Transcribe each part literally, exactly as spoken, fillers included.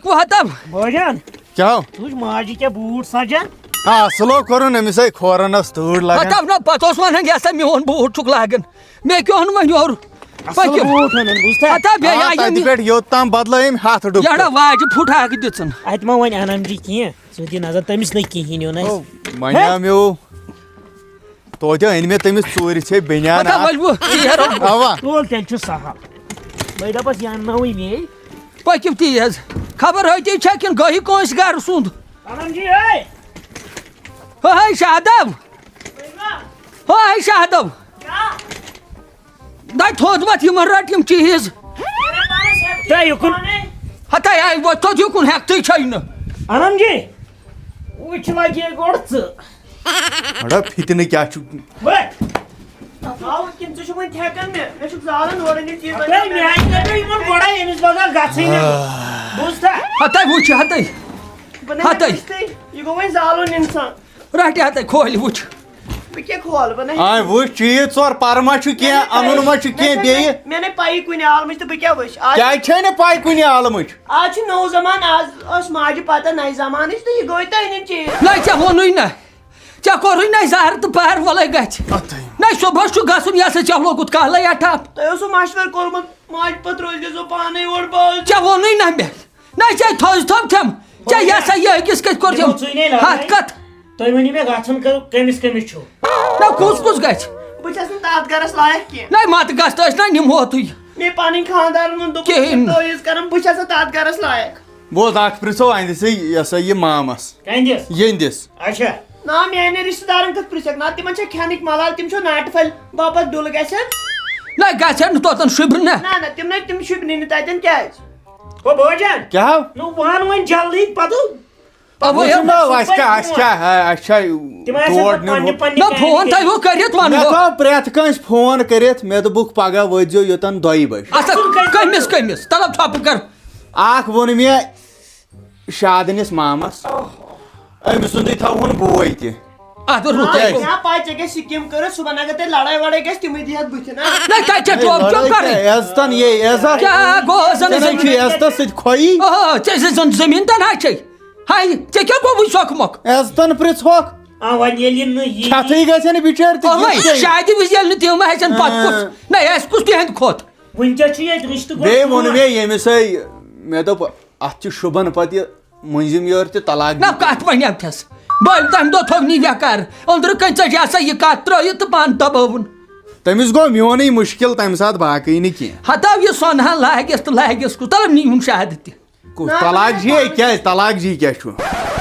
وَتَم۔ بٲجان، کیٛاہ ہو؟ تُج ماجہِ کیٛاہ بوٗٹھ سَجان؟ آ، اَصٕل ہو کوٚرُن أمِس ہے کھورَن ٲس تۭر لَگان۔ وَتَم نہ، پَتہٕ اوس وَنان، یہِ ہسا میون بوٗٹھ چھُکھ لاگان۔ مےٚ کیٛاہ اوٚن وۄنۍ یورٕ؟ اَصٕل پٔکِو۔ بوٗٹھ اوٚنُن، بوٗزتھا؟ ہتا بیٚیہِ آ، آیہِ تَتہِ یِم پٮ۪ٹھ یوٚت تام بدلٲیِم ہَتھ ڈُپٹہٕ۔ یَڑا واجہِ پھُٹ اَکھ دِژٕن۔ اَتہِ ما وَنہِ اَنَم جی کینٛہہ؟ ژٕ دِ نظر، تٔمِس لٔگۍ کِہیٖنۍ یُن اَسہِ۔ او، وۄنۍ ہے؟ آو مےٚ او۔ توتہِ أنۍ مےٚ تٔمِس ژوٗرِ ژھے بٔنیان پتہ اکھ۔ ؤلۍ وٕ ژیر۔ اوا۔ تُل، تیٚلہِ چھُ سہل۔ بہٕ دَپَس، یہِ اَنناوٕے مے۔ پٔکِو تیز۔ خبر ہٲتی چھا کِنہٕ گٲہی کٲنٛسہِ گرٕ سُنٛد؟ اَنَم جی، ہے۔ ہو ہے شاہدب۔ ہو ہے شاہدب۔ کیٛاہ؟ دَے تھوٚد وَتھ یِمَن رَٹ یِم چیٖز۔ ترٛاو یُکُن۔ ہَتَے آے وۄتھ تھوٚد یُکُن ہٮ۪کتٕے چھَے نہٕ۔ اَنَم جی، وٕچھ لَگے گۄڈٕ ژٕ۔ اَڑا فِتنہٕ کیٛاہ چھُ؟ وۄتھ۔ ژٕ تھاوُکھ کِنہٕ ژٕ چھُکھ وۄنۍ تھٮ۪کان مےٚ؟ مےٚ چھُکھ زالان اورٕ یہِ چیٖز۔ ہَتَے مےٚ آے نہٕ تۄہہِ یِمَن گۄڈَے أمِس بغٲر گژھٕے نہٕ۔ آہ۔ بوٗزتھا؟ ہَتَے وٕچھ، ہَتَے۔ بہٕ نَے ہَتَے۔ ہٮ۪کہٕ وٕچھتھٕے۔ یہِ گوٚو وۄنۍ زالُن اِنسان۔ رَٹہِ ہَتَے کھولہِ وٕچھ۔ بہٕ کیٛاہ کھولہٕ؟ بہٕ نَے آے وٕچھ چیٖز ژور پَرٕ ما چھُ کینٛہہ، نَے، نَے، اَنُن ما چھُ نَے، کینٛہہ نَے، بیٚیہِ؟ مےٚ نَے پَیی کُنہِ عالمٕچ تہٕ بہٕ کیٛاہ وٕچھِ؟ آز کیٛازِ چھے نہٕ پَے کُنہِ عالمٕچ؟ آز چھُ نوٚو زمانہٕ، آز ٲس ماجہِ پَتہ نَیہِ زمانٕچ تہٕ یہِ گوٚو تۄہہِ نِنۍ چیٖز۔ نَے ژےٚ ووٚنُے نہ، ژےٚ کوٚرُے نَے زہر تہٕ پَہر وَلَے گژھِ۔ اَتھَے۔ نَے صُبحَس چھُ گژھُن، یہِ ہسا چھَو لوٚگُت کَہلَے اَٹھاپ۔ تۄہہِ اوسوُ مَشوَرٕ کوٚرمُت، ماجہِ پَتہٕ روزِ گژھو پانَے اورٕ باز۔ ژےٚ ووٚنُے نہ مےٚ۔ نہ ژےٚ تھٲوِتھ تھٲوتھم۔ ژےٚ یہِ ہسا یہِ أکِس کٔتھۍ کوٚر یِمو تِم ژٕے نے لڑٲے۔ ہتھ کتھ۔ تُہۍ ؤنِو مےٚ گژھُن کر-، کٔمِس کٔمِس چھُو؟ نہ کُس کُس گژھِ؟ بہٕ چھَس نہٕ تَتھ گرس لایق کینٛہہ۔ نہ متہٕ گژھ تہٕ أسۍ نہ نِمہوتھٕے۔ مےٚ پنٕنۍ خانٛدارن ووٚن، دوٚپُکھ، کِہیٖنۍ۔ تُہۍ یِژھ کران، بہٕ چھَس نہٕ تَتھ گرس لایق۔ بوز اکھ پرٛژھو أہنٛدِسٕے، یہِ ہسا یہِ مامس۔ کہندِس؟ یِہنٛدِس۔ اچھا۔ نہ، میانٮ۪ن رشتہٕ دارن کتھ پرٛژھکھ؟ نہ، تِمن چھا کھٮ۪نٕکۍ ملال، تِم چھا ناٹہِ پھلۍ باپتھ ڈُلہٕ گژھن؟ نہ گژھن نہٕ توتن شُبرِ نہ۔ نہ، نہ، تِم نہ، تِم شُبرِ نہٕ تتٮ۪ن کیازِ؟ او بوجان۔ کیٛاہ؟ نو وَن وۄنۍ جلدی پَتہٕ۔ اوے وٕچھ نہ، اَسہِ کیٛاہ، اَسہِ کیٛاہ، اَسہِ چھا تِم آسن تور پَتہٕ نیُن پننہِ ہُہ؟ پننہِ نہ، کامہِ فون تہِ۔ تۄہہِ ہو کٔرِتھ وَنہٕ مےٚ بہٕ۔ تھوٚو پرٛٮ۪تھ کٲنٛسہِ فون کٔرِتھ، مےٚ دوٚپُکھ پگاہ وٲتۍزیو یوٚتَن دۄیہِ بَجہِ۔ اَصٕل، کٔمِس، کٔمِس؟ طلب ژھۄپہٕ کر۔ اَکھ ووٚن مےٚ شادنِس مامَس، أمۍ سُنٛدٕے تھاوہون بوے تہِ۔ اَتھ دوٚپ رُت کیٛازِ؟ تۄہہِ۔ کیٛاہ پَے ژےٚ کیٛاہ سِکیٖم کٔرٕتھ؟ صُبحن اگر تۄہہِ لڑٲے وڑٲے گژھِ، تِمٕے دِیَتھ بٕتھِ نا۔ نہ، تَتہِ چھےٚ ہے، ٹوپ لڑٲے ٹوپ کَرٕنۍ۔ کیٛاہ؟ عزتَن یے عزت۔ کیٛاہ گوٚو زَن ژےٚ زَن چھُے عزتَس سۭتۍ کھۄیی۔ آ، ژےٚ زَن زٔمیٖن تَنہا چھے۔ ہاے، ژےٚ کیٛاہ گوٚوُے سۄکھ مۄکھ؟ عزتَن پرٛژھوکھ۔ آ، وۄنۍ ییٚلہِ یہِ نہٕ یی۔ کھٮ۪تھٕے گژھِ نہٕ بِچٲرۍ تہِ اوے، کیٚنٛہہ۔ شادِ وِزِ ییٚلہِ نہٕ تِم آسن پَتہٕ کُس؟ آ۔ نہ، اَسہِ کُس تِہنٛدِ کھۄتہٕ؟ وٕنکیٚس چھُ ییٚتہِ رِشتہٕ گوٚو بیٚیہِ ووٚن پوٗرٕ۔ مےٚ ییٚمِس ہے، مےٚ دوٚپ، اَتھ چھُ شُبَن پَتہٕ یہِ مٔنٛزِم یور تہِ طلاق نہ، دیُن۔ کَتھ وَنیو تھَس؟ بٔلۍ تَمہِ دۄہ تھوٚو نہٕ یہِ کَر۔ أنٛدرٕ کَنۍ ژٔج ہسا یہِ کَتھ ترٛٲیِتھ تہٕ پانہٕ دَبٲوُن۔ تٔمِس گوٚو میونٕے مُشکِل تَمہِ ساتہٕ، باقٕے نہٕ کینٛہہ۔ ہَتاو یہِ سۄنہٕ ہن لاگٮ۪س تہٕ لاگٮ۪س کُس؟ تَلہٕ نِیٖہُن شہادٕ تہِ۔ کُس نہ، طلاق نہ، جی؟ نہ۔ کیٛازِ طلاق جی کیٛاہ چھُ؟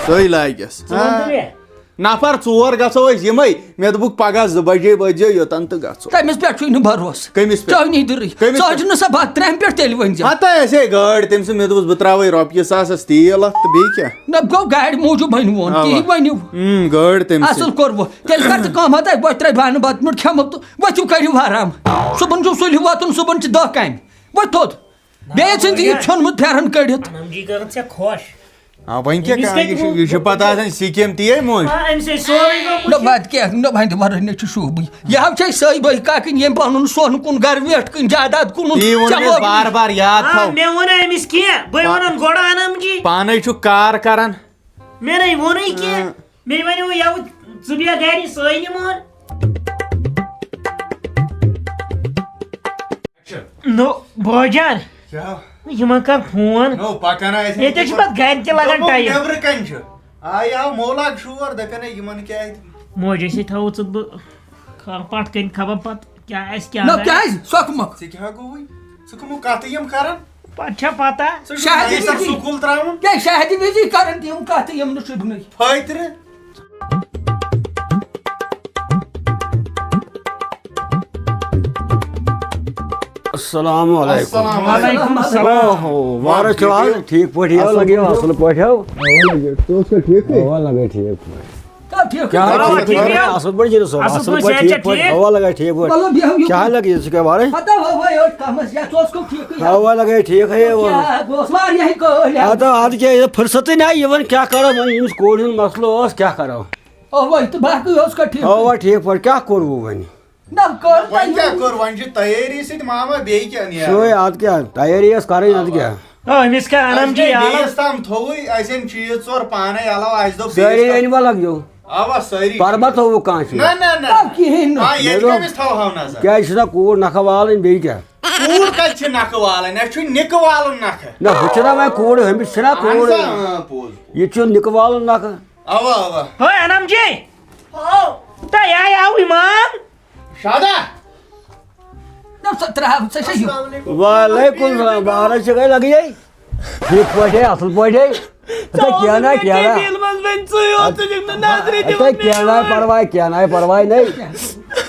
سُے لاگٮ۪س۔ ژٕ وَن تہٕ مےٚ۔ نفر ژور گژھو أسۍ یِمے۔ مےٚ دوٚپُکھ پگاہ زٕ بجے وٲتۍزیو یوٚتن تہٕ گژھو۔ تٔمِس پٮ۪ٹھ چھُے نہٕ بھروسہٕ۔ کٔمِس پٮ۪ٹھ؟ ژےٚ نیٚدرٕے۔ کٔمِس ژٕ پٮ۪ٹھ؟ چھُنہٕ سۄ بتھ ترٛامہِ پٮ۪ٹھ تیٚلہِ ؤنۍ زِ۔ ہتہ اَسے گٲڑۍ تٔمۍ سٕنٛز، مےٚ دوٚپُس بہٕ ترٛاوَے رۄپیہِ ساسَس تیٖل اَتھ تہٕ بیٚیہِ کیٛاہ؟ نہ گوٚو گاڑِ موٗجوٗب ؤنِو ووٚن، اوا۔ تی ؤنِو۔ اۭں، گٲڑۍ تٔمۍ سٕنٛز۔ اصل کوٚروٕ۔ تیٚلہِ کر ژٕ کٲم، ہتہ وۄتھ ترٛٲے بانہٕ بتہٕ میوٚٹھ کھٮ۪مو تہٕ ؤتھِو کٔرِو آرام۔ صُبحن چھُو سُلہِ وۄتھُن، صُبحن چھِ دَہ کامہِ۔ ؤتھۍ تھوٚد۔ بیٚیہِ ژھٕن ژٕ یہِ ژھیوٚنمُت پھٮ۪رن کٔڑِتھ۔ انم جی کٔرٕتھ ژےٚ خۄش۔ آ، وۄنۍ کیٛاہ أمِس کَران؟ کَتہِ یہِ چھُ، ووٚن یہِ چھُ پوٚتُس؟ پَتہٕ آسان سِکیٖم تی ہے مٔنٛزۍ۔ آ، أمۍ سٕے سورُے گوٚو نہ، مٔشِتھ۔ وَتہِ کیٛاہ؟ نہ، وۄنۍ تہِ وَرٲے نہ چھُ شوٗبٕے۔ یہِ ہاو چھِ أسۍ سٲے بٲے کاکٕنۍ، ییٚمۍ پَنُن سۄن کُن گَرٕ ویٹھ کُن جاداد کُنُن تی ووٚن ژےٚ مےٚ لوگُے۔ بار بار یاد آ، تھاو۔ مےٚ ووٚن أمِس کینٛہہ، بہٕ پا-، وَنَن گۄڈٕ انم جی۔ پانَے چھُ کار کَران۔ مےٚ نَے ووٚنُے کینٛہہ۔ اۭں۔ مےٚ وَنیو یَوٕ ژٕ بیٚہہ گَرِ، سٲے نِمون۔ نو، بوجان۔ کیٛاہ؟ یِمن کر فون۔ نو، پکان آسہِ ییٚتہِ چھُ پتہٕ گرِ تہِ لگان دوٚپُن ٹایم۔ نیٚبرٕ کنہِ چھُ۔ آ، یہِ آو مولاد شور، دپان ہے، یِمن کیٛاہ اتہِ؟ موجے سۭتۍ تھاوو ژٕ بہٕ کھا-، پٹھ کٔنۍ خبر پتہٕ کیٛاہ آسہِ، کیٛاہ نہ، نہٕ۔ کیٛازِ؟ سۄکھ مۄکھ۔ ژےٚ کیٛاہ گوٚوُے؟ ژٕ کٕمو کتھٕ یِم کران؟ پتہٕ چھا پتہ؟ ژٕ چھُکھ شاہدِ نَیہِ سر وِزی۔ سکوٗل ترٛاوُن؟ کیٛاہ شاہدِ وِزی کران تہِ یِم کتھٕ یِم نہٕ شُبنٕے؟ فٲطرٕ۔ السلام علیکم۔ السلام علیکم۔ وعلیکم السلام۔ اوہو، وارٕ چھِو حظ؟ ٹھیٖک پٲٹھۍ؟ اَصٕل لگیو، اَصٕل پٲٹھۍ ہو؟ اَوا لگے، ژٕ اوسکھا ٹھیٖکٕے؟ اَوا لگے ٹھیٖک پٲٹھۍ۔ کیٛاہ ٹھیٖک؟ کیٛاہ حال چھُ؟ ٹھیٖک پٲٹھۍ؟ اَصٕل پٲٹھۍ جِناب صٲب، اَصٕل اَصٕل پٲٹھۍ، پٲٹھۍ، صحت ٹھیٖک چھا پٲٹھۍ؟ ٹھیٖک؟ اَوا لگے ٹھیٖک پٲٹھۍ۔ مطلب، بیٚہو یُکُن۔ کیٛاہ لگے ژٕ کیٛاہ وارٕ؟ ہتا ہو وۄنۍ ٲٹھ کَمَس، یَتھ اوس کُم ٹھیٖکٕے۔ اَوا لگے ٹھیٖک ہے، اَوا۔ کیٛاہ گوٚوس؟ واریاہٕے کٲلۍ آو۔ ہتا اَدٕ کیٛاہ، یہِ فرصتٕے نہ آیہِ یِوان، کیٛاہ کَرو وۄنۍ، ییٚمِس کورِ ہُنٛد مسلہٕ اوس، کیٛاہ کَرو؟ اوے، تہٕ باقٕے اوس کَتھ ٹھیٖک؟ اَوا ٹھیٖک پٲٹھۍ، کیٛاہ کوٚروٕ وۄنۍ؟ نہ، کٔر وۄنۍ تۄہہِ کیٛاہ کٔر؟ وۄنۍ چھِ تیٲری سۭتۍ ماما، بیٚیہِ کیٛاہ نیرِ؟ سُے، اَدٕ کیٛاہ، تیٲری ٲس کَرٕنۍ، اَدٕ کیٛاہ؟ آ، أمِس کیٛاہ اَنَم اَسہِ جی گٔے آلَو؟ بیٚیِس تام تھوٚوُے، اَسہِ أنۍ چیٖز ژور پانَے علاوٕ، اَسہِ دوٚپ سٲری بیٚیِس تام۔ أنۍ وَلَگ یو۔ اَوا، سٲری۔ پَرٕ ما تھوٚوُکھ کانٛہہ چیٖز؟ نہ، نہ، نہ۔ آ، کِہیٖنۍ نہٕ۔ آ، ییٚتہِ مےٚ دوٚپ کٔمِس تھاوہاو نظر؟ کیٛازِ چھِنہ کوٗر نَکھٕ والٕنۍ بیٚیہِ کیٛاہ؟ کوٗر کَتہِ چھِ نَکھٕ والٕنۍ؟ اَسہِ چھُ نِکہٕ والُن نَکھٕ۔ نہ، ہُہ چھِنہ وۄنۍ کوٗر، ہُمِس چھِنہ اَہَن کوٗر۔ سا، آ، پوٚز۔ یہِ چھُ نِکہٕ والُن نَکھٕ۔ اَوا، اَوا۔ ہے، اَنَم جی۔ ہاو۔ تۄہہِ آیہِ آوٕے مام؟ شادا۔ نہ، ژٕ ترٛاو، ژےٚ چھےٚ یہِ۔ السلام علیکم۔ وعلیکم السلام، بارہ چھِ گٔے لگے۔ ٹھیٖک پٲٹھۍ ہے، اَصٕل پٲٹھۍ ہے۔ ژٕ کینٛہہ نہ، کینٛہہ نہ۔ دِل منٛز وۄنۍ ژٕے یوت، ژٕ چھُکھ نہٕ نظرِ ژٕ دِوان کینٛہہ نہ، مےٚ۔ پرواے، کینٛہہ نہ، پرواے نہ۔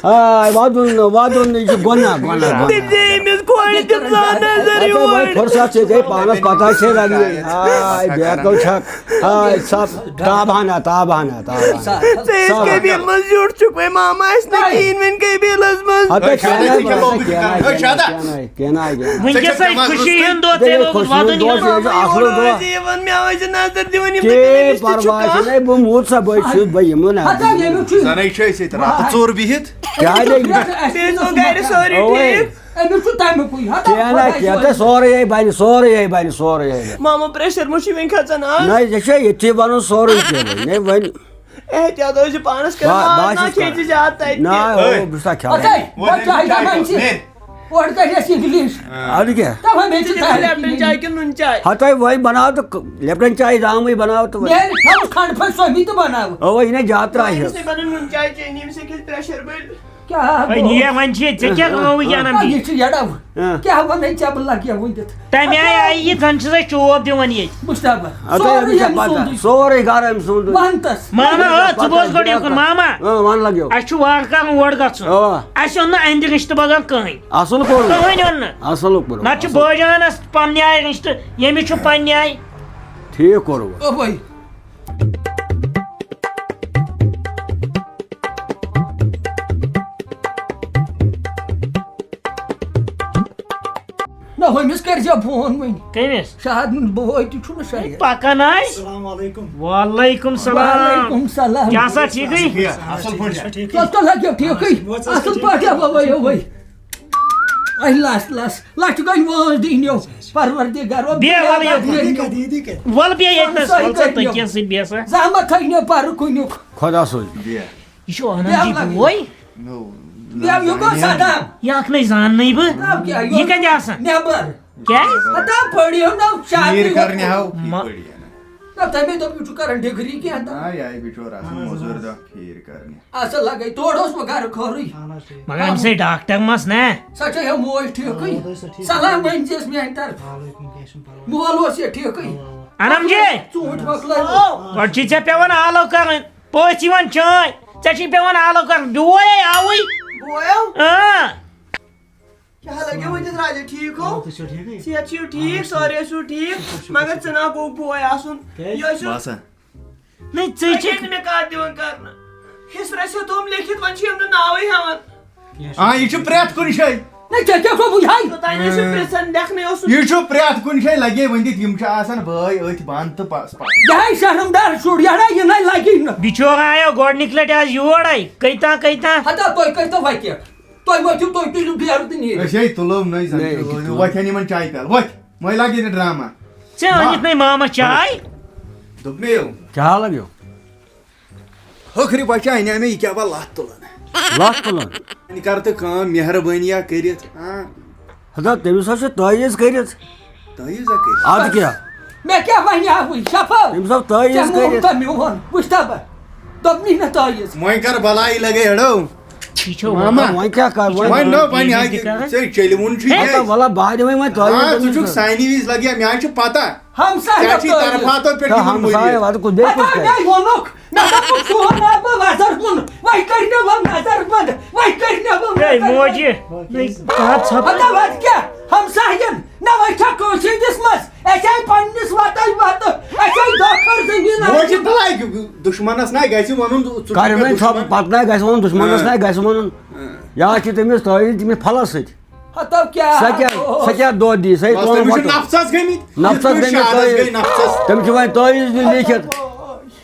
آے، وَدُن نہٕ، وَدُن نہٕ، یہِ چھُ گۄناہ، گۄناہ، گۄناہ۔ تٔمۍ دِژے أمِس کورِ تہِ ژٕ نظر اَدٕ وۄنۍ یور۔ فرصت چھِ گٔے پانَس پَتہ چھے لگے۔ آے، بے عقل چھَکھ۔ آے، سب تابہانہ، تابہانہ، تابہانہ۔ ژےٚ ٲسۍ سب۔ قبیٖلہٕ منٛز زیُٹھ چھُکھ وۄنۍ ماما آسہِ نہٕ کِہیٖنۍ وۄنۍ قبیٖلَس منٛز۔ ہَتہٕ ہے، کینٛہہ نہٕ، کینٛہہ نہٕ، کینٛہہ نہٕ، کینٛہہ نہٕ۔ وٕنکیٚس ہے خوشی ہُنٛد دۄہ، ژےٚ لوگُتھ وَدُن یُن۔ اَصٕل دۄہ۔ یِوان مےٚ ٲسۍ نظر دِوان، یِم دَپان، کینٛہہ أمِس تہِ چھُ پَرواے کانٛہہ۔ چھُنہٕ، ہے، بہٕ موٗد سا، بہٕ چھُس، بہٕ یِمہٕ نہٕ۔ ہَتہٕ ہے، ییٚمیُک چھُ زَنَے چھِ أسۍ ییٚتہِ راتہٕ ژوٚر بِہِتھ۔ کیٛاہ دٔلیٖل؟ بیٚیہِ ٲسۍ گَرِ سٲری اوے۔ ٹھیٖک؟ أمِس چھُ تَمیُکُے، ہَتہٕ کینٛہہ نہ، خۄداے کینٛہہ، سوزِ۔ تہٕ سورُے ہے بَنہِ، سورُے ہے بَنہِ، سورُے ہے بَنہِ۔ ماما پریشر ما چھُ وۄنۍ کھژان آز؟ نہ، یہِ چھا ییٚتھی وَنُن سورُے کینٛہہ وۄنۍ۔ ہے، وۄنۍ احتیاط ٲسۍ زِ پانس کران، با-، آز بہٕ نہ آسٮ۪س کھیٚیہِ زِ کران۔ زیادٕ تَتہِ نہ، کینٛہہ۔ او، بہٕ چھُس نہ کھٮ۪وان۔ اَدٕ ہے، بہٕ چاہے دَپان چھِ، نیرِ۔ اورٕ کَتہِ اَسہِ اِنگلِش؟ اَدٕ کیٛاہ؟ دَپان مےٚ چھِ تَتہِ لیپٹن چاے کِنہٕ نُن چاے؟ ہَتہٕ ہے وۄنۍ بَناو تہٕ ک-، لیپٹن چاے دامٕے بَناو تہٕ وۄنۍ۔ نیرِ، تھاوُس کھنٛڈ پھٔلۍ سۄمبی تہٕ بَناو۔ اَوا، یہِ نے زیادٕ ترٛایہِ وۄنۍ ہَس۔ گژھِ مےٚ بَنُن نُن چاے چینی، أمِس ہیٚکہِ اَسہِ پریشر بٔلِتھ۔ کیٛاہ وَے گوٚو؟ نیر وۄنۍ چھِ، ژےٚ کیٛاہ گوٚوُے یہِ اَنان آ، بیٚیہِ؟ یہِ چھُ یَڑَو۔ آ۔ کیٛاہ وَنَے ژےٚ بہٕ لَگہِ وۄنۍ دِتھ؟ تَمہِ آیہِ آیہِ یہِ، زَن چھِ سۄ چوب دِوان ییٚتہِ۔ مُشتاق بَس، اَدٕ سورُے یہِ چھا أمۍ پَتہ؟ سُنٛدُے۔ سورُے گَرٕ أمۍ سُنٛدُے۔ وَن تَس۔ ماما، آ، ژٕ بوز گۄڈٕ یُکُن، ماما۔ آ، وَن لَگیو۔ اَسہِ چھُ وارٕ کارٕ اور گژھُن۔ اَوا۔ اَسہِ اوٚن نہٕ اَندِ رِشتہٕ بغٲر کٕہٕنۍ۔ اَصٕل کوٚرُے۔ کٕہٕنۍ اوٚن نہٕ۔ اَصٕل کوٚرُے۔ نَتہٕ چھُ اَصٕل۔ بٲے جانَس پنٛنہِ آیہِ رِشتہٕ، ییٚمِس چھُ پنٛنہِ آیہِ۔ ٹھیٖک کوٚروٕ۔ اوٚبَے۔ نہ، ہُمِس کٔرۍ زِ فون وۄنۍ۔ کٔمِس؟ شاہد ہُنٛد بوے تہِ چھُنہٕ شاید۔ پکان آے۔ السلام علیکم۔ وعلیکم السلام۔ وعلیکم السلام۔ کیٛاہ سا ٹھیٖکٕے؟ اَصٕل پٲٹھۍ۔ تۄہہِ تۄہہِ لگیو ٹھیٖکٕے؟ اَصٕل پٲٹھۍ، اَوَے، اَوَے۔ اَسہِ لَس، لَس، لَچھِ گٔے وٲنٛس دِنۍ یو۔ پروردِگارو، بیٚہہ، وَلہٕ یَتھ بیٚہہ۔ وَلہٕ بیٚہہ ییٚتہِ نَس، وَلہٕ ژٕ تٔکیَس سۭتۍ بیٚہہ سا۔ زحمت تھٲیِو پَرٕ کُنیُک۔ خۄدا سوٗزِ۔ بیٚہہ۔ یہِ چھُ آنند جی بیٚہہ بوے۔ نو، بیٚہہ، یہِ گوٚو صدام۔ یہِ اَکھ نَے زاننٕے بہٕ۔ نو کیٛاہ، یہِ کَتہِ آسان؟ نٮ۪بر۔ کیٛازِ؟ ہتا پٔرِو نو شادی کھیٖر کرنہِ ہاو، ما- یہِ پٔرِو نہ۔ نہ، تَمے دوٚپ، یہِ چھُ کران ڈگری کینٛہہ تہٕ۔ آ، یہِ آیہِ بِچور آسان مٔزوٗرۍ دۄہ کھیٖر کرنہِ۔ اَصٕل لگے، تورٕ اوس وۄنۍ گرٕ خٲرٕے۔ مگر أمۍ سٕے ڈاکٹر مَس نا۔ سۄ چھےٚ یہِ موج ٹھیٖکٕے۔ آ، سۄ چھِ ٹھیٖک۔ سلام ؤنۍ زِیَس میٛانہِ طرفہٕ۔ وعلیکم، کینٛہہ چھُنہٕ پرواے۔ مول اوس یہِ ٹھیٖکٕے۔ اَنَم جی۔ ژوٗنٛٹھۍ مۄکلٲوۍ۔ گۄڈٕ چھِ ژےٚ پٮ۪وان آلو کَرٕنۍ۔ پٲژ یِوان چٲنۍ، ژےٚ چھِی پٮ۪وان آلو کَرُن، بیوے آوٕے۔ بویو؟ اۭں۔ کیٛاہ لَگیو وٕنۍکٮ۪س راجا، ٹھیٖک ہو؟ آ، تُہۍ چھِو ٹھیٖکٕے؟ صحت چھِیو ٹھیٖک، اَہَن حظ، سورُے ٲسِو ٹھیٖک، شُکر، شُکر، مگر شُکر۔ ژٕ نا گوٚو بوے آسُن۔ کیٛازِ؟ یہِ ٲسِو باسان۔ نہ، ژٕے تۄہہِ چھِ کیٛازِ نہٕ مےٚ کَتھ دِوان کَرنہٕ؟ حِصہٕ رَژھِ ہیوٚتُم لیکھِتھ، وۄنۍ چھِ یِم نہٕ ناوٕے ہٮ۪وان۔ کینٛہہ چھُنہٕ۔ آ، یہِ چھُ پرٛٮ۪تھ کُنہِ جایہِ۔ نہ، ژےٚ کیٛاہ گوٚوُے ہَے؟ توٚتام ٲسِو پرٛژھان، لیکھنَے اوسُم۔ یہِ چھُ پرٛٮ۪تھ کُنہِ جایہِ لَگے ؤنِتھ، یِم چھِ آسان بٲے أتھۍ بنٛد تہٕ پَس پَس۔ یہِ ہَے شرمدار شُر، یہِ ہَے، یہِ نَے لَگی نہٕ۔ بِچور آیو گۄڈٕنِکۍ لَٹہِ آز یور، اَے، کٔتاہ، کٔتاہ؟ ہتا تُہۍ کٔرۍتو وۄنۍ کینٛہہ۔ تُہۍ ؤتھِو، تُہۍ تُلِو بیرٕ تہٕ نیٖرِو۔ أسۍ ہے تُلو نٔے زَن نٔے تہِ أکِس وۄتھن یِمَن چایہِ پیالہٕ۔ وۄتھ، وۄنۍ لاگہِ یہِ ڈرامہ۔ ژےٚ أنِتھ نَے ماما چاے؟ دوٚپمَے یو۔ کیٛاہ لَگیو؟ ٲخری بچہ اَنے مےٚ، یہِ کیٛاہ بہٕ لَتھ تُلان؟ لَتھ تُلان؟ وۄنۍ کر تہٕ کٲم، مہربٲنی یا کٔرِتھ۔ ہاں۔ ہتا تٔمِس ہا چھُ تعویٖذ کٔرِتھ۔ تعویٖذ ہا کٔرِتھ؟ اَدٕ کیٛاہ؟ مےٚ کیٛاہ وَنہِ ہا وٕنہِ شفا؟ تٔمِس ہا تعویٖذ ژےٚ مون کٔرِتھ۔ تہٕ میون، وٕچھتا بہٕ۔ دوٚپنٕے نہ تعویٖذ۔ وۄنۍ کر بلائی لگے ہڑو۔ یہِ چھُ ماما۔ وَنان۔ وۄنۍ کیٛاہ کَرٕ وۄنۍ؟ وۄنۍ نہ، وۄنۍ یہِ آے تہِ کَران۔ ژےٚ چیٚلہِ وُن چھُے ہَے، کیٛازِ؟ تَتھ وَلہ بعد وۄنۍ، وۄنۍ تۄہہِ ہاں، ییٚتٮ۪ن ژٕ چھُکھ چھُ۔ سانہِ وِزِ لَگیا، مےٚ حظ چھِ پَتہ۔ ہمسایہِ ژےٚ چھُے ہَتٲے۔ طرفاتو پٮ۪ٹھ تہٕ یِمَن ہمسایہِ مُدیٖر۔ وَتہٕ کُس بیٚیہِ کُس ہَتٲے کَرِ؟ مےٚ ووٚنُکھ، مےٚ دوٚپُکھ، سون آو بہٕ وَزَر کُن، وۄنۍ کٔرۍ مےٚ وۄنۍ نظر بنٛد، وۄنۍ کٔرۍ مےٚ وۄنۍ ہے نظر موجی، بنٛد۔ نَے، بَتہٕ ژھۄپہٕ۔ ہَتا وَتہِ کیٛاہ؟ ہمسایَن، نہ وۄنۍ چھا کٲنٛسہِ ہِنٛدِس منٛز؟ اَسہِ آیہِ پنٛنِس وَتَے وَتہٕ، اَسہِ آیہِ دَہ کھٔر زٔمیٖن وۄنۍ چھِ اَسہِ۔ بَلاے، دُشمَنَس نہ گژھِ وَنُن، ژٕ چھُکھ کَرِ مےٚ وۄنۍ دُشمَن۔ ژھۄپہٕ، پَتہٕ نہ گژھِ وَنُن دُشمَنَس، ہاں۔ نہ گژھِ وَنُن۔ ہاں۔ یا چھِ تٔمِس تعویٖذ دِمٕتۍ پھَلَس سۭتۍ۔ ہَتو کیٛاہ سۄ کیٛاہ، اوس؟ سۄ کیٛاہ دۄد دی؟ سۄ ہے بَس، ترٛووُن تٔمِس چھُ وَٹُن۔ نَفژَس گٔمٕتۍ۔ نَفژَس یِتھ پٲٹھۍ گٔمٕتۍ شہادَس تعویٖذ۔ گٔے نَفژَس۔ تٔمِس چھِ وۄنۍ تعویٖذ دیُن لیکھِتھ۔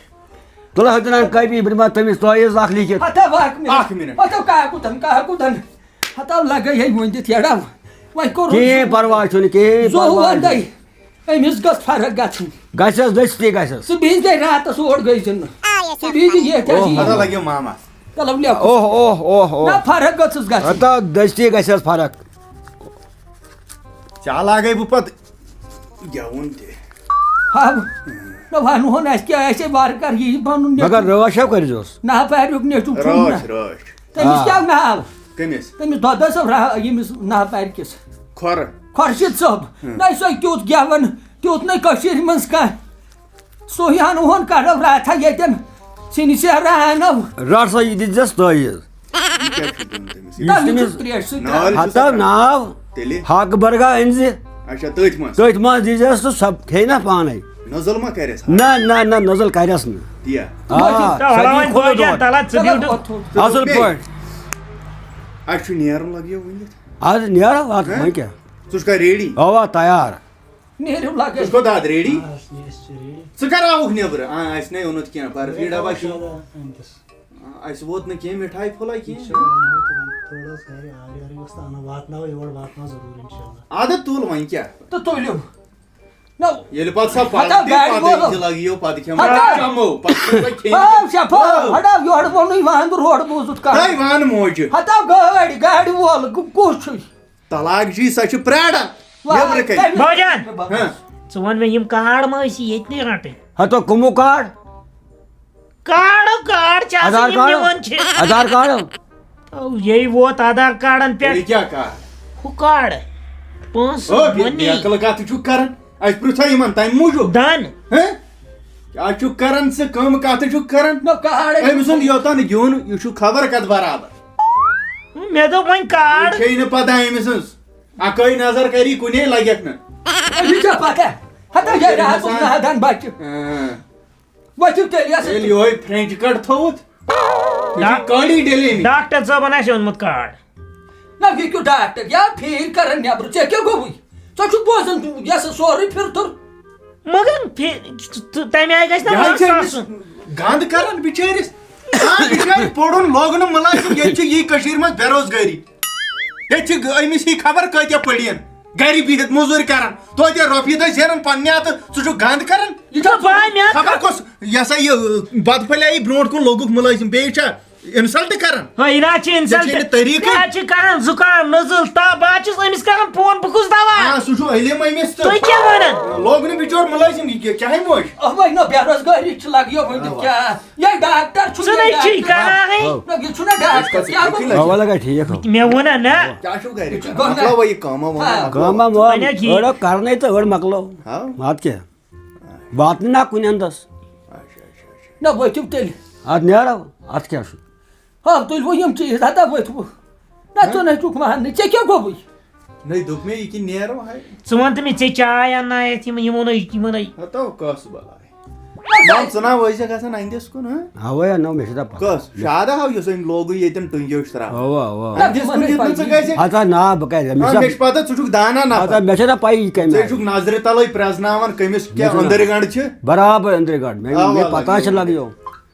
تُلہٕ ہَتٕنان کاپی، بہٕ دِمہٕ ہا تٔمِس تعویٖذ اَکھ لیکھِتھ۔ ہَتو اَکھ مِنَٹ۔ اَکھ مِنَٹ۔ ہَتو کاکُتَن، کاکُتَن۔ ہَتو لَگَے ہے وۄنۍ دِتھ یَڑَو۔ وۄنۍ کوٚر کِہیٖنۍ پَرواے چھُنہٕ، کِہیٖنۍ زُو پَرواے وَندَے۔ چھُنہٕ۔ أمِس گٔژھ فرق گژھٕنۍ۔ گژھٮ۪س دٔستی گژھٮ۪س۔ سُہ بِہِتھ گٔے راتَس اور گٔے زِ نہٕ۔ سُہ بِہِتھ یہِ ییٚتہِ حظ اوہو۔ یہِ۔ پتہ لگیو ماما۔ چلو لیکھو۔ اوہ اوہ اوہ اوہ۔ نہ فرق گٔژھٕس گژھٕنۍ۔ ہتا دٔستی گژھٮ۪س فرق۔ ژےٚ لاگے بہٕ پتہٕ گٮ۪وُن تہِ۔ ہاو۔ نہ وَنہون اَسہِ کیٛاہ آسہِ وارٕ کار یہِ پَنُن نیٚچوٗ۔ مگر رٲچھ ہا کٔرۍزیوس۔ نہ پَریُک نیٚچوٗ چھُم نہ۔ رٲچھ رٲچھ۔ تٔمِس آ۔ کیٛاہ ناو؟ کٔمِس؟ تٔمِس دۄدَس را-، ییٚمِس نہ پَرِ کِس۔ خۄرٕ۔ خۄرشیٖد صٲب۔ ہُم۔ نہ سُہ تیُتھ گٮ۪وَن، تیُتھ نَے کٔشیٖرِ منٛز کانٛہہ۔ سُہ ہن ہُہن کڑو راتھا ییٚتٮ۪ن سِنہِ سیرا انو۔ رٹھ سا یہِ دِژ زٮ۪س تٲیٖز۔ یہِ کیٛاہ چھُ دیُن تٔمِس؟ یہِ چھُ تٔمِس تٔمِس ترٛیشہِ سۭتۍ نال چھُ ہتا سا ناو تیٚلہِ؟ حق برگا أنۍ زِ۔ اچھا، تٔتھۍ منٛز؟ تٔتھۍ منٛز دِژ زٮ۪س تہٕ سۄ کھیٚیہِ نا پانے۔ نزل ما کرٮ۪س؟ نہ، نہ، نہ، نزل کرٮ۪س نہٕ۔ تی یا؟ آ، تہٕ سۄ وَلہٕ دِیہِ وۄنۍ کھُلہٕ بٲگۍ دۄد۔ تَلہ ژٕ چلو، بیٖٹھ۔ وۄتھو۔ اَصٕل بیٚیہِ؟ پٲٹھۍ۔ اَسہِ چھُ نیرُن لگہِ وُنہِ۔ آز نیرو، اَتھ ہہ؟ وۄنۍ کیٛاہ؟ ژٕ چھُکھا ریڈی؟ اَوا، تیار۔ نیرِو لگے۔ ژٕ چھُکھ داد ریڈی؟ آ، أسۍ چھِ ریڈی۔ ژٕ کر آوُکھ نیبرٕ؟ آ، اَسہِ نے اوٚنُتھ کینٛہہ، برفی ڈبہ چھُ۔ آ، اَسہِ ووت نہٕ کینٛہہ، مِٹھایہِ پھوٚلہ کینٛہہ۔ تھوڑا حظ گرِ آوریرٕے اوس تہٕ اَنو، واتناوو یور، واتناوو ضروٗر، اِنشاءاللہ۔ عادت تُل وۄنۍ کیٛاہ؟ تہٕ تُلِو۔ نہ۔ ییٚلہِ پتہٕ سۄ ہتا پلٹی، گاڑِ پتہٕ وولُکھ۔ یہِ لگہِ یو پتہٕ کھٮ۪مو۔ ہتا۔ چمو، پتہٕ چھُ سۄ کھیٚنۍ۔ ہاو شفا، ہاو۔ ہٹاو یورٕ ووٚنُے وَن بہٕ روڈ بوٗزُتھ کانٛہہ۔ تۄہہِ وَن موجہِ۔ ہتا گٲڑۍ، گاڑِ وول، گُ-، کُس چھُے؟ طلاق جی، سۄ چھِ پرٛاران۔ واہ، نیٚبرٕ کَنہِ۔ کَمہِ بٲجان۔ ہاں۔ ژٕ وَن مےٚ، یِم کارڈ ما ٲسی ییٚتہِ نٕے رَٹٕنۍ؟ ہتو کٕمو کارڈ؟ کارڈو کارڈ چھِ آسان، آدھار یِم کارڈ؟ نِوان چھِ۔ آدھار کارڈ؟ تو یے ووت آدھار کارڈن پٮ۪ٹھ۔ یہِ کیٛاہ کارڈ؟ ہُہ کارڈ۔ پونٛسہٕ، او، بے-، money۔ بیقل کَتھ چھُکھ کران؟ اَسہِ پرٛژھا یِمن تَمہِ موٗجوٗب۔ دَن۔ ہہ؟ کیٛاہ چھُکھ کران ژٕ؟ کٲم کَتھ چھُکھ کران؟ نہ، کارڈ۔ أمۍ سُنٛد یوٚتن گیُن، یہِ چھُ خبر کَتھ برابر۔ مےٚ دوٚپ وۄنۍ کارڈ۔ یہِ چھے نہٕ پتہ أمۍ سٕنٛز۔ اَکٲے نظر کری کُنے لگٮ۪کھ نہٕ۔ یہِ چھا پتہ؟ ہتا یہِ راتُک نادان بچہِ۔ اۭں۔ ؤتھِو تیٚلہِ یَس۔ ییٚلہِ یِہوٚے فرٛٮ۪نٛچ کٹ تھوٚوُتھ، یہِ چھُ ڈاک-، کٲڑی ڈیلیمٕتۍ۔ ڈاکٹر صٲبن آسہِ اوٚنمُت کارڈ۔ نہ، یہِ کیُتھ ڈاکٹر؟ یا پھیٖر کران نٮ۪برٕ، ژےٚ کیٛاہ گوٚوُے؟ ژٕ چھُکھ بوزان، یہِ ہسا سورُے پھِرتھُر۔ مگر پھِ-، تہٕ تَمہِ آیہِ گژھِ نہ یہِ حظ مس چھِ أمِس آسُن۔ گنٛد کران بِچٲرِس۔ آ، بِچٲرۍ پوٚرُن لوگ نہٕ مُلٲزِم، ییٚتہِ چھِ یی کٔشیٖرِ منٛز بے روزگٲری۔ ییٚتہِ چھِ أمِس ہی خبر کۭتیٛاہ پٔڑۍ یِن۔ گرِ بِہِتھ موٚزوٗرۍ کران، توتہِ رۄپیہِ دَہ زینان پننہِ اَتھٕ، ژٕ چھُکھ گنٛد کران۔ یہِ چھُ بہٕ مےٚ خبر کُس، یہِ ہسا یہِ، بد پھلیایی برونٛٹھ کُن لوٚگُکھ مُلٲزِم، بیٚیہِ چھا insult کران؟ ہاں، یہِ نہ حظ چھِ ژےٚ چھے insult۔ نہٕ طریٖقٕے۔ یہِ حظ چھِ کران زُکام، نٔزٕل، تاپھ، بہٕ حظ چھُس أمِس کران فون، بہٕ کُس دوا؟ آ، سُہ چھُ علم أمِس تہٕ۔ تُہۍ کیٛاہ وَنان؟ لوٚگ نہٕ بِچور مُلٲزِم، یہِ کیٛاہ، کیٛاہ ہیٚمہِ وٕچھ؟ اَوَے نہ، بے روزگٲری چھِ لَگیو وٕنہِ، آ۔ کیٛاہ؟ یہِ ڈاکٹر چھُ، ژٕ یہِ نَے چھِی ڈاکٹر۔ کران ہے۔ نہ، یہِ چھُنہ ڈاکٹر، کیٛاہ گوٚو؟ اَوا لَگان ٹھیٖک ہو۔ مےٚ ووٚن نا۔ کیٛاہ چھُو گرِ یہِ چھُ کران؟ گۄڈٕ مۄکلاو وۄنۍ یہِ کٲم، وۄنۍ ہاں۔ مۄکلاو۔ کٲم ہا مۄ-، وۄنۍ ہا ٹھیٖک۔ أڑۍ کَرنَے تہٕ أڑۍ مۄکلاو۔ ہاں۔ اَدٕ کیٛاہ؟ واتنہٕ نا کُنہِ اندس۔ اچھا، اچھا، اچھا۔ نہ، ؤتھِو تیٚلہِ۔ اتھ نیرو، اتھ کیٛاہ چھُ؟ ہا، تُلۍ وۄنۍ یِم چیٖز، ہتا ؤتھِو۔ نہ، ہہ؟ ژٕ نَے چھُکھ ماننٕے، ژےٚ کیٛاہ گوٚوُے؟ نَے، دوٚپ مےٚ، یہِ کہِ نیرو ہے۔ ژٕ وَن تہٕ مےٚ، ژےٚ چاے اَننایَتھ یِم، یِمو نَے، یِمو نَے۔ ہتو کۄس بلاے۔ وَن، ژٕ نا وٲتۍ زٮ۪کھ آسان اَندٮ۪س کُن، ہہ؟ اَوَے اَننو، مےٚ چھِ دَپان۔ کۄس؟ شادٕ ہاو یُس أمۍ لوگُے ییٚتٮ۪ن ٹُنٛگیو شرٛاو۔ اَوا، اَوا۔ اَندٮ۪س کُن دیُت نہٕ ژٕ گژھِ۔ ہتا نا، بہٕ کَتہِ، مےٚ آ، چھِ مےٚ چھِ پَتہ، ژٕ چھُکھ دانا نفر۔ ہتا مےٚ چھِ نا پَیی کَمہِ ژٕ آیہِ۔ چھُکھ نظرِ تَلَے پرٛزناوان کٔمِس کیٛاہ مےٚ چھِ نا أنٛدٕرۍ گنٛڈ چھِ۔ برابر أنٛدرِ گنٛڈ۔ مےٚ، آ، مےٚ وَلہٕ، پَتہ چھِ یہِ لَگیو۔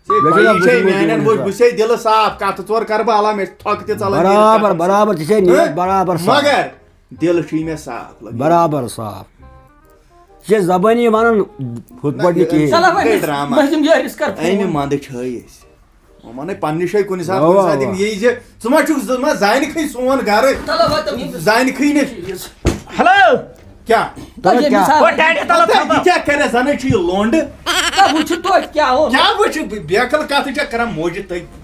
ژےٚ مےٚ چھِ پَیی نا چھے بوٗزمُت میٛانٮ۪ن یہِ بوٗز، بوٗز۔ بہٕ چھُسے دِلہٕ صاف، کَتھٕ ژور کَرٕ بہٕ اَلا، مےٚ چھِ تھۄکہٕ تہِ ژَلان ییٚتہِ برابر، کَتھٕ۔ برابر، ژےٚ چھے نیت ہہ؟ برابر صاف۔ مگر دِل چھُے مےٚ صاف لٔگِتھ۔ برابر صاف۔ ژےٚ زبٲنی وَنان ہُتھ نہ، پٲٹھۍ نہٕ یہِ کِہیٖنۍ۔ چلو وۄنۍ، گٔے ڈرامہ۔ بہٕ دِمہٕ یٲرِس کَر اَمہِ فون۔ منٛدٕ چھٲے أسۍ۔ وۄنۍ وَنَے پنٛنہِ جایہِ کُنہِ ساتہٕ، اَوا، کُنہِ ساتہٕ اَوا۔ یِم یی زِ ژٕ ما چھُکھ، ژٕ ما زانکھٕے سون گرٕ؟ چلو وۄنۍ تِم یِم زانکھٕے نہٕ۔ ہیلو۔ کیٛاہ؟ تۄہہِ ییٚمہِ کیٛاہ؟ حساب او ڈیڈی، تَلہٕ اَدٕ تھاو۔ یہِ کیٛاہ کَرِ؟ زَنٕے چھُ یہِ لونٛڈٕ۔ تہٕ وٕچھِو توتہِ کیٛاہ اوٚن۔ کیٛاہ وٕچھِو؟ بے-، بیقل کَتھٕ چھےٚ کَران موجہِ تٔتۍ۔